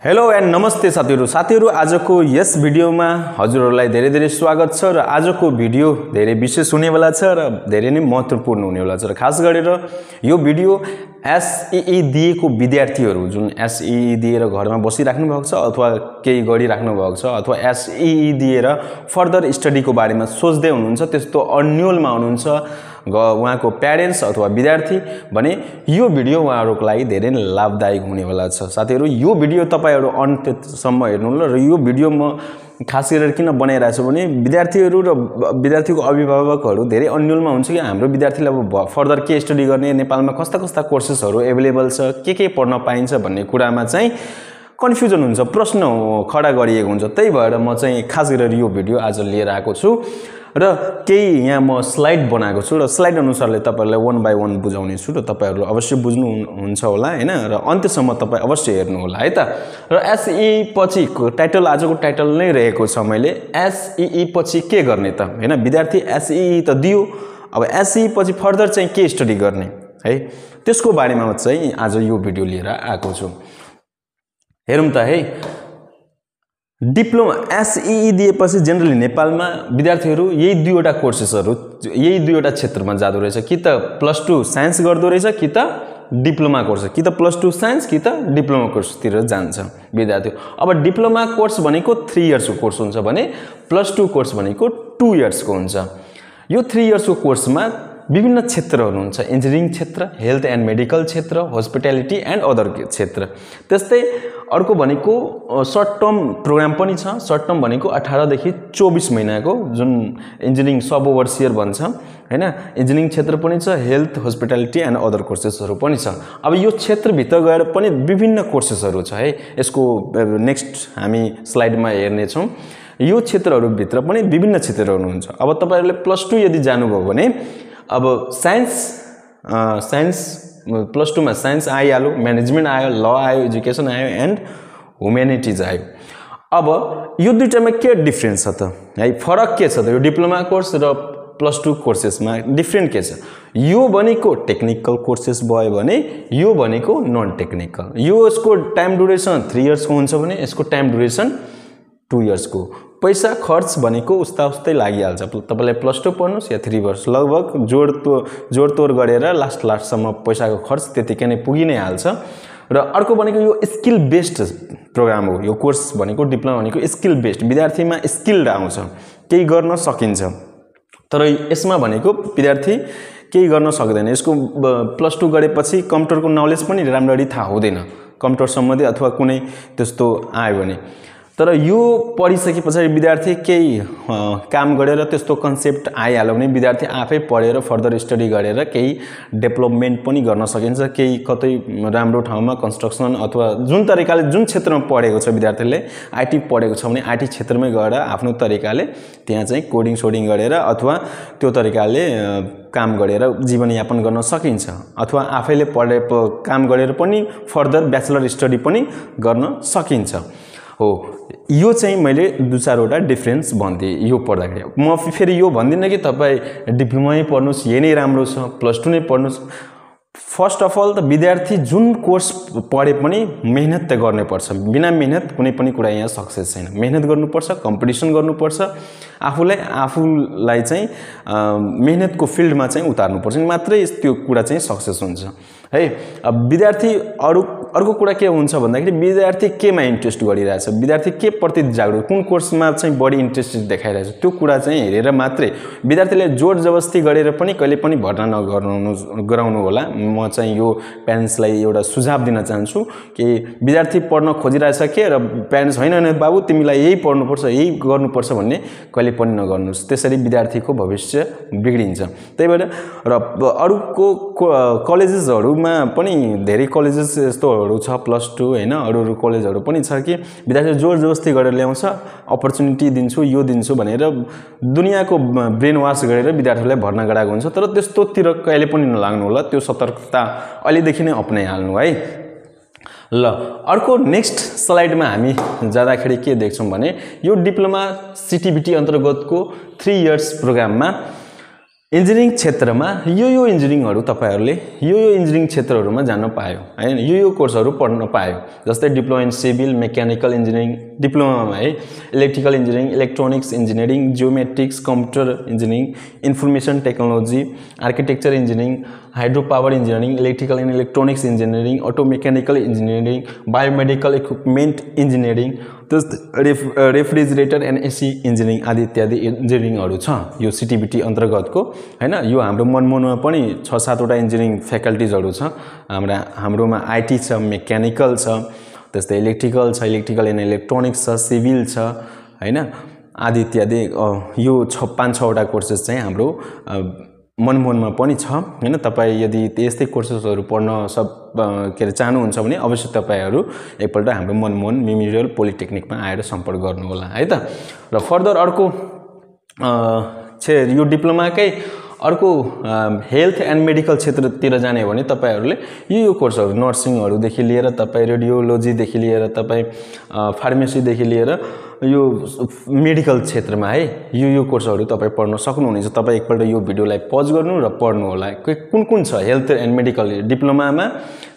Hello and नमस्ते साथीहरु आजको यस भिडियोमा हजुरहरुलाई धेरै स्वागत छ र आजको भिडियो धेरै विशेष हुनेवाला छ र धेरै नै महत्त्वपूर्ण हुनेवाला छ र खास गरेर यो भिडियो एसईई दिएको विद्यार्थीहरु जुन एसईई दिएर घरमा बसिराख्नु भएको छ अथवा केही गरिराख्नु भएको छ अथवा एसईई दिएर फर्दर स्टडीको बारेमा सोच्दै हुनुहुन्छ त्यस्तो अन्योलमा हुनुहुन्छ उहाँको प्यारेन्ट्स अथवा विद्यार्थी भने यो भिडियो उहाँहरुको लागि धेरै नै लाभदायक हुनेवाला छ। साथीहरु यो भिडियो तपाईहरु अन्त्यसम्म हेर्नुहोला र यो भिडियो म खास गरेर किन बनाइरहेको छु भने विद्यार्थीहरु र विद्यार्थीको अभिभावकहरु धेरै अन्योलमा हुन्छ कि हाम्रो विद्यार्थीले अब फर्दर के स्टडी गर्ने नेपालमा कस्ता कोर्सेसहरु अवेलेबल छ के पढ्न पाइन्छ भन्ने कुरामा चाहिँ कन्फ्युजन हुन्छ प्रश्न खडा गरिएको हुन्छ। त्यही भएर म चाहिँ खास गरेर यो भिडियो आज लिएर आएको छु र केही यहाँ म स्लाइड बनाएको छु र स्लाइड अनुसारले तपाईहरुलाई वन बाइ वन बुझाउने छु र तपाईहरु अवश्य बुझ्नु हुन्छ होला हैन र अन्त्यसम्म तपाई अवश्य हेर्नु होला है त। र एसईई पछि टाइटल आजको टाइटल नै रहेको छ मैले एसईई पछि के गर्ने त हैन विद्यार्थी एसईई त दियो अब एसईई पछि फर्दर चाहिँ के स्टडी गर्ने है त्यसको बारेमा चाहिँ आज यो भिडियो लिएर आएको छु। हेरौं त है डिप्लोमा एसईई दिएपछि जनरली नेपालमा विद्यार्थीहरु यही दुईवटा कोर्सेसहरु यही दुईवटा क्षेत्रमा जादो रहेछ कि त +2 साइन्स गर्दो रहेछ कि त डिप्लोमा कोर्स कि त +2 साइन्स कि त डिप्लोमा कोर्सतिर जान्छ विद्यार्थी। अब डिप्लोमा कोर्स भनेको 3 इयर्सको कोर्स हुन्छ भने +2 कोर्स भनेको 2 इयर्सको हुन्छ। यो 3 इयर्सको कोर्समा विभिन्न क्षेत्रहरु हुन्छ इन्जिनियरिङ क्षेत्र हेल्थ एन्ड मेडिकल क्षेत्र हस्पिटालिटी एन्ड अदर क्षेत्र। त्यस्तै अर्को भनेको सर्ट टर्म प्रोग्राम पनि छ। सर्ट टर्म भनेको 18 देखि 24 महिनाको जुन इन्जिनियरिङ सब ओभरसियर भन्छ हैन इन्जिनियरिङ क्षेत्र पनि छ हेल्थ हस्पिटालिटी एन्ड अदर कोर्सेसहरु पनि छ। अब यो क्षेत्र भित्र गएर पनि विभिन्न कोर्सेसहरु छ है यसको नेक्स्ट हामी स्लाइडमा हेर्ने छौं। यो क्षेत्रहरु भित्र पनि विभिन्न क्षेत्रहरु हुन्छ। अब तपाईहरुले +2 यदि जानुभयो भने अब साइन्स +2 मा साइन्स आइहाल्यो म्यानेजमेन्ट आयो ल आयो एजुकेसन आयो एन्ड ह्युम्यानिटिज आयो। अब यो दुईटामा के डिफरेन्स छ त है फरक के छ त यो डिप्लोमा कोर्स र +2 कोर्सेसमा डिफरेन्ट के छ यो भनेको टेक्निकल कोर्सेस भयो भने यो भनेको नन टेक्निकल। यो यसको टाइम ड्युरेसन 3 इयर्सको हुन्छ भने यसको टाइम ड्युरेसन 2 इयर्सको। पैसा खर्च भनेको उस्तै लागिहाल्छ तपाईलाई +2 पढ्नुस् या 3 वर्ष लगभग जोडतोड गरेर लास्टसम्म पैसाको खर्च त्यतिकै नै पुगि नै हाल्छ। र अर्को भनेको यो स्किल बेस्ड प्रोग्राम हो। यो कोर्स भनेको डिप्लोमा भनेको स्किल बेस्ड विद्यार्थीमा स्किल्ड आउँछ केही गर्न सकिन्छ तर यसमा भनेको विद्यार्थी केही गर्न सक्दैन। यसको +2 गरेपछि कम्प्युटरको नलेज पनि राम्ररी थाहा हुँदैन कम्प्युटर सम्बन्धी अथवा कुनै त्यस्तो आयो भने। तर यो पढिसकेपछि विद्यार्थी केही काम गरेर त्यस्तो कन्सेप्ट आइहाल्यो भने विद्यार्थी आफै पढेर फर्दर स्टडी गरेर केही डेभलपमेन्ट पनि गर्न सकिन्छ केही कतै राम्रो ठाउँमा कन्स्ट्रक्सन अथवा जुन तरिकाले जुन क्षेत्रमा पढेको छ विद्यार्थीले आईटी पढेको छ भने आईटी क्षेत्रमै गएर आफ्नो तरिकाले त्यहाँ चाहिँ कोडिङ सोडिङ गरेर अथवा त्यो तरिकाले काम गरेर जीवनयापन गर्न सकिन्छ अथवा आफैले काम गरेर पनि फर्दर ब्याचलर स्टडी पनि गर्न सकिन्छ हो। यो चाहिँ मैले 2-4 वटा डिफरेन्स भन्थे यो पढ्दाखेरि। म फेरि यो भन्दिन कि तपाई डिप्लोमै पढ्नुस् यही नै राम्रो छ +2 नै पढ्नुस्। फर्स्ट अफ अल त विद्यार्थी जुन कोर्स पढे पनि मेहनत त गर्नै पर्छ बिना मेहनत कुनै पनि कुरा यहाँ सक्सेस छैन। मेहनत गर्नुपर्छ कम्पिटिसन गर्नुपर्छ आफूलाई चाहिँ मेहनतको फिल्डमा चाहिँ उतार्नुपर्छ मात्रै त्यो कुरा चाहिँ सक्सेस हुन्छ है। अब विद्यार्थी अर्को कुरा के हुन्छ भन्दाखेरि विद्यार्थी केमा इन्ट्रेस्ट गरिरहेछ विद्यार्थी के प्रति जागरुक कुन कोर्समा चाहिँ बढी इन्ट्रेस्ट देखाइरहेछ त्यो कुरा चाहिँ हेरेर मात्रै विद्यार्थीले जोर जबस्ती गरेर पनि कहिले पनि भर्ना गराउनु होला। म चाहिँ यो प्यारेन्ट्सलाई एउटा सुझाव दिन चाहन्छु कि विद्यार्थी पढ्न खोजिरहेछ के र प्यारेन्ट्स हैन बाबु तिमीलाई यही पढ्नुपर्छ यही गर्नुपर्छ भन्ने कहिले पनि नगर्नुस् त्यसरी विद्यार्थीको भविष्य बिग्रिन्छ। त्यही भएर र अरुको कलेजेसहरुमा पनि धेरै कलेजेस यस्तोहरु छ +2 हैन अरु कलेजहरु पनि छ कि विद्यार्थी जोर जबस्ती गरेर ल्याउँछ अपर्च्युनिटी दिन्छु यो दिन्छु भनेर दुनियाको ब्रेन वाश गरेर विद्यार्थीलाई भर्ना गराएको हुन्छ। तर त्यस्तोतिर कहिले पनि नलाग्नु होला त्यो सतर्कता अहिलेदेखि नै अपनाइहाल्नु है। ल अर्को नेक्स्ट स्लाइडमा हामी जाँदाखेरि के देख्छौं भने यो डिप्लोमा सिटिबिटी अन्तर्गतको 3 इयर्स प्रोग्राममा इन्जिनियरिङ क्षेत्रमा यो इन्जिनियरिङहरु तपाईहरुले यो इन्जिनियरिङ क्षेत्रहरुमा जान्न पायो हैन यो कोर्सहरु पढ्न पायो जस्तै diploma in civil mechanical engineering डिप्लोमामा है electrical engineering electronics engineering geomatics computer engineering information technology architecture engineering hydro power engineering electrical and electronics engineering auto mechanical engineering biomedical equipment engineering refrigerator and AC engineering आदि इत्यादि इन्जिनियरिङहरु छ यो सिटिबिटी अन्तर्गतको हैन यो हाम्रो मनमोनमा पनि 6-7 वटा इन्जिनियरिङ फ्याकल्टिजहरु छ हाम्रोमा आईटी छ मेकानिकल छ त्यस्तै इलेक्ट्रिकल छ इलेक्ट्रिकल एन्ड इलेक्ट्रोनिक्स छ सिभिल छ हैन आदि इत्यादि यो 5-6 वटा कोर्सेस चाहिँ हाम्रो मनमोनमा पनि छ हैन तपाई यदि यस्तै कोर्सेसहरु पढ्न के रे चाहनुहुन्छ भने अवश्य तपाईहरु एकपल्ट हाम्रो मनमोहन मेमोरियल पोलिटेक्निकमा आएर सम्पर्क गर्नु होला है त र फर्दर अर्को यो डिप्लोमाकै अर्को हेल्थ एन्ड मेडिकल क्षेत्रतिर जाने भने तपाईहरुले यो कोर्सहरु नर्सिङहरु देखि लिएर तपाई रेडियोलोजी देखि लिएर तपाई फार्मेसी देखि लिएर यो मेडिकल क्षेत्रमा है यो कोर्सहरु तपाई पढ्न सक्नुहुनेछ तपाई एकपल्ट यो भिडियोलाई पज गर्नु र पढ्नु होला कुन छ हेल्थ एन्ड मेडिकल डिप्लोमामा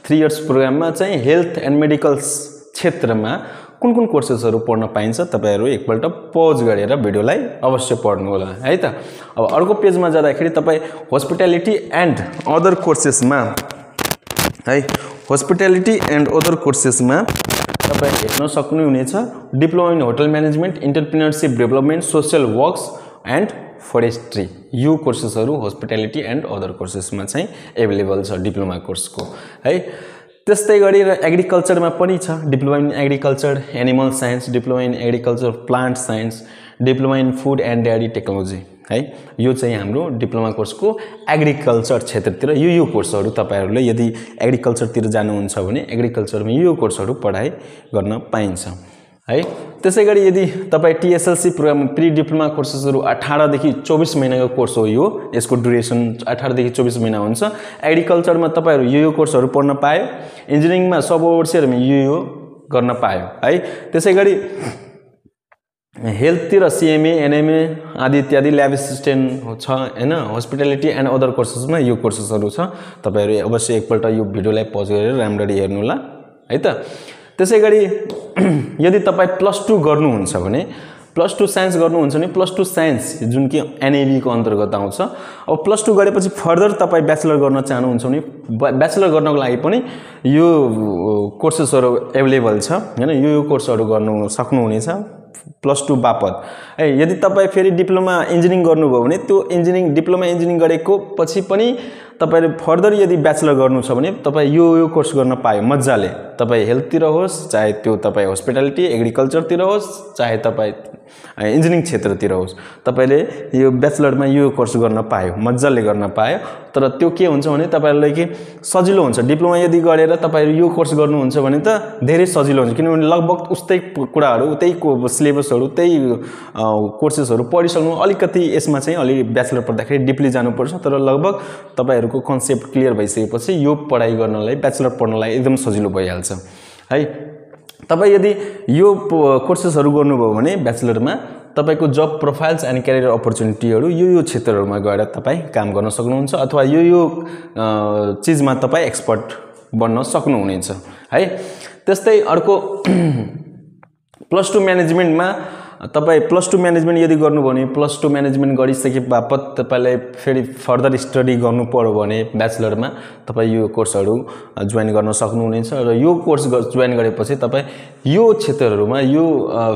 3 इयर्स प्रोग्राममा चाहिँ हेल्थ एन्ड मेडिकल क्षेत्रमा कुन कोर्सेसहरु पढ्न पाइन्छ तपाईहरु एकपल्ट पज गरेर भिडियोलाई अवश्य पढ्नु होला है त अब अर्को पेजमा जाँदाखेरि तपाई हस्पिटालिटी एन्ड अदर कोर्सेसमा है हस्पिटालिटी एन्ड अदर कोर्सेसमा तपाई हेर्न सक्नुहुनेछ diploma in hotel management entrepreneurship development social works and forestry यो कोर्सेसहरु हस्पिटालिटी एन्ड अदर कोर्सेसमा चाहिँ अवेलेबल छ डिप्लोमा कोर्सको है त्यस्तै गरी एग्रिकल्चरमा पनि छ diploma in agriculture animal science diploma in agriculture plant science diploma in food and dairy technology है यो चाहिँ हाम्रो डिप्लोमा कोर्सको एग्रिकल्चर क्षेत्रतिर यो कोर्सहरु तपाईहरुले यदि एग्रिकल्चरतिर जानुहुन्छ भने एग्रिकल्चरमा यो कोर्सहरु पढाइ गर्न पाइन्छ है त्यसैगरी यदि तपाई टीएसएलसी प्रोग्राम प्री डिप्लोमा कोर्सेसहरु 18 देखि 24 महिनाको कोर्स हो यो यसको ड्युरेसन 18 देखि 24 महिना हुन्छ एग्रिकल्चरमा तपाईहरु यो कोर्सहरु पढ्न पायो इन्जिनियरिङमा सब ओभरसियरमा यो गर्न पायो है त्यसैगरी हेल्थतिर सीएमए एनएमए आदि इत्यादि ल्याब असिस्टेन्ट छ हैन हस्पिटालिटी एन्ड अदर कोर्सेसमा यो कोर्सेसहरु छ तपाईहरु अवश्य एकपल्ट यो भिडियोलाई पज गरेर राम्ररी हेर्नु होला है त त्यसैगरी यदि तपाई +2 गर्नुहुन्छ भने +2 साइन्स गर्नुहुन्छ भने +2 साइन्स जुन कि एनएबी को अन्तर्गत आउँछ अब +2 गरेपछि फर्दर तपाई ब्याचलर गर्न चाहनुहुन्छ भने ब्याचलर गर्नको लागि पनि यो कोर्सेसहरु अवेलेबल छ हैन यो कोर्सहरु गर्न सक्नुहुनेछ +2 बापत है यदि तपाई फेरि डिप्लोमा इन्जिनियरिङ गर्नुभयो भने त्यो इन्जिनियरिङ डिप्लोमा इन्जिनियरिङ गरेको पछि पनि तपाईले फर्दर यदि ब्याचलर गर्नु छ भने तपाई यो कोर्स गर्न पायो मज्जाले तपाई हेल्थतिर होस् चाहे त्यो तपाई हस्पिटालिटी एग्रिकल्चरतिर होस् चाहे तपाई इन्जिनियरिङ क्षेत्रतिर होस् तपाईले यो ब्याचलरमा यो कोर्स गर्न पायो मज्जाले गर्न पायो तर त्यो के हुन्छ भने तपाईहरुलाई के सजिलो हुन्छ डिप्लोमा यदि गरेर तपाईहरु यो कोर्स गर्नुहुन्छ भने त धेरै सजिलो हुन्छ किनभने लगभग उस्तै कुराहरु उतै सिलेबसहरु त्यही कोर्सेसहरु पढिसक्नु अलिकति यसमा चाहिँ अलि ब्याचलर पढ्दाखेरि डिपली जानुपर्छ तर लगभग तपाईहरुको कन्सेप्ट क्लियर भइसकेपछि यो पढाइ गर्नलाई ब्याचलर पढ्नलाई एकदम सजिलो भइहाल्छ है तपाई यदि यो कोर्सेसहरु गर्नुभयो भने ब्याचलरमा तपाईको जब प्रोफाइल्स एन्ड करियर अपर्चुनिटीहरु यो क्षेत्रहरुमा गएर तपाई काम गर्न सक्नुहुन्छ अथवा यो चीजमा तपाई एक्सपर्ट बन्न सक्नुहुनेछ है त्यस्तै अर्को +2 म्यानेजमेन्टमा तपाई +2 म्यानेजमेन्ट यदि गर्नुभयो भने +2 म्यानेजमेन्ट गरिसके बापत तपाईलाई फेरि फर्दर स्टडी गर्नु पर्यो भने ब्याचलरमा तपाई यो कोर्सहरु जोइन गर्न सक्नुहुनेछ र यो कोर्स जोइन गरेपछि तपाई यो क्षेत्रहरुमा यो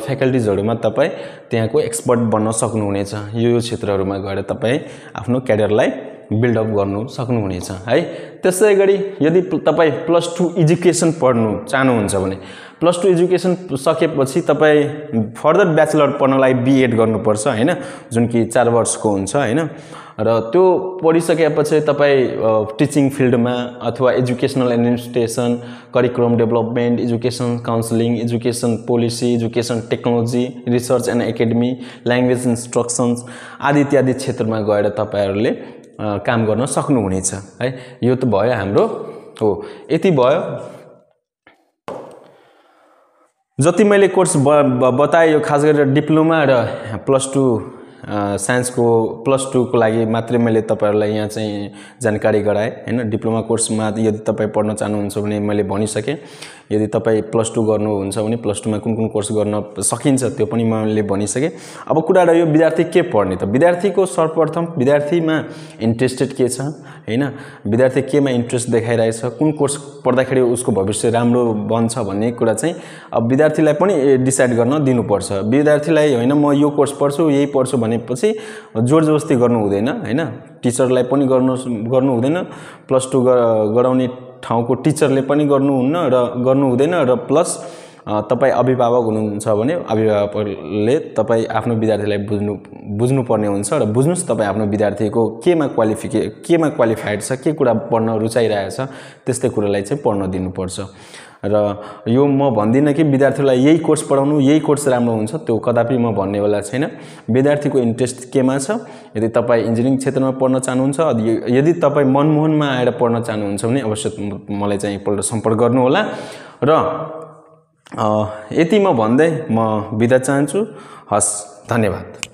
फ्याकल्टिजहरुमा तपाई त्यहाँको एक्सपर्ट बन्न सक्नुहुनेछ यो क्षेत्रहरुमा गएर तपाई आफ्नो क्यारियरलाई बिल्ड अप गर्नु सक्नुहुनेछ है त्यसैगरी यदि तपाई +2 एजुकेसन पढ्नु चाहनुहुन्छ भने +2 एजुकेसन सकेपछि तपाई फर्दर ब्याचलर पढ्नलाई बीएड गर्नुपर्छ हैन जुन कि 4 वर्षको हुन्छ हैन र त्यो पढिसकेपछि तपाई टिचिङ फिल्डमा अथवा educational administration curriculum development education counselling education policy education technology research and academy language instructions आदि इत्यादि क्षेत्रमा गएर तपाईहरुले काम गर्न सक्नुहुनेछ है यो त भयो हाम्रो हो यति भयो जति मैले कोर्स बताए यो खास गरेर डिप्लोमा र +2 साइन्सको +2 को लागि मात्रै मैले तपाईहरुलाई यहाँ चाहिँ जानकारी गराएँ हैन। डिप्लोमा कोर्समा यदि तपाई पढ्न चाहनुहुन्छ भने मैले भनिसके। यदि तपाई +2 गर्नुहुन्छ भने +2 मा कुन कोर्स गर्न सकिन्छ त्यो पनि मैले भनिसके। अब कुरा रह्यो विद्यार्थी के पढ्ने त। विद्यार्थीको सर्वप्रथम विद्यार्थीमा इन्ट्रेस्टेड के छ हैन, विद्यार्थी केमा इन्ट्रेस्ट देखाइरहेछ, कुन कोर्स पढ्दाखेरि उसको भविष्य राम्रो बन्छ भन्ने कुरा चाहिँ अब विद्यार्थीलाई पनि डिसाइड गर्न दिनुपर्छ। विद्यार्थीलाई हैन म यो कोर्स पढ्छु यही पढ्छु भनेपछि जोरजबस्ती गर्नु हुँदैन हैन। टिचरलाई पनि गर्नु हुँदैन, +2 गराउने ठाउँको टिचरले पनि गर्नु हुँदैन र प्लस तपाई अभिभावक हुनुहुन्छ भने अभिभावकले तपाई आफ्नो विद्यार्थीलाई बुझ्नु पर्ने हुन्छ र बुझ्नुस् तपाई आफ्नो विद्यार्थीको केमा क्वालिफाइड छ, के कुरा पढ्न रुचाइरहेछ त्यस्तै कुरालाई चाहिँ पढ्न दिनुपर्छ। र यो म भन्दिनँ कि विद्यार्थीलाई यही कोर्स पढाउनु यही कोर्स राम्रो हुन्छ, त्यो कदापि म भन्नेवाला छैन। विद्यार्थीको इन्ट्रेस्ट केमा छ, यदि तपाई इन्जिनियरिङ क्षेत्रमा पढ्न चाहनुहुन्छ, यदि तपाई मनमोहनमा आएर पढ्न चाहनुहुन्छ भने अवश्य मलाई चाहिँ एकपल्ट सम्पर्क गर्नु होला। र यति म भन्दै म बिदा चाहन्छु। हस्, धन्यवाद।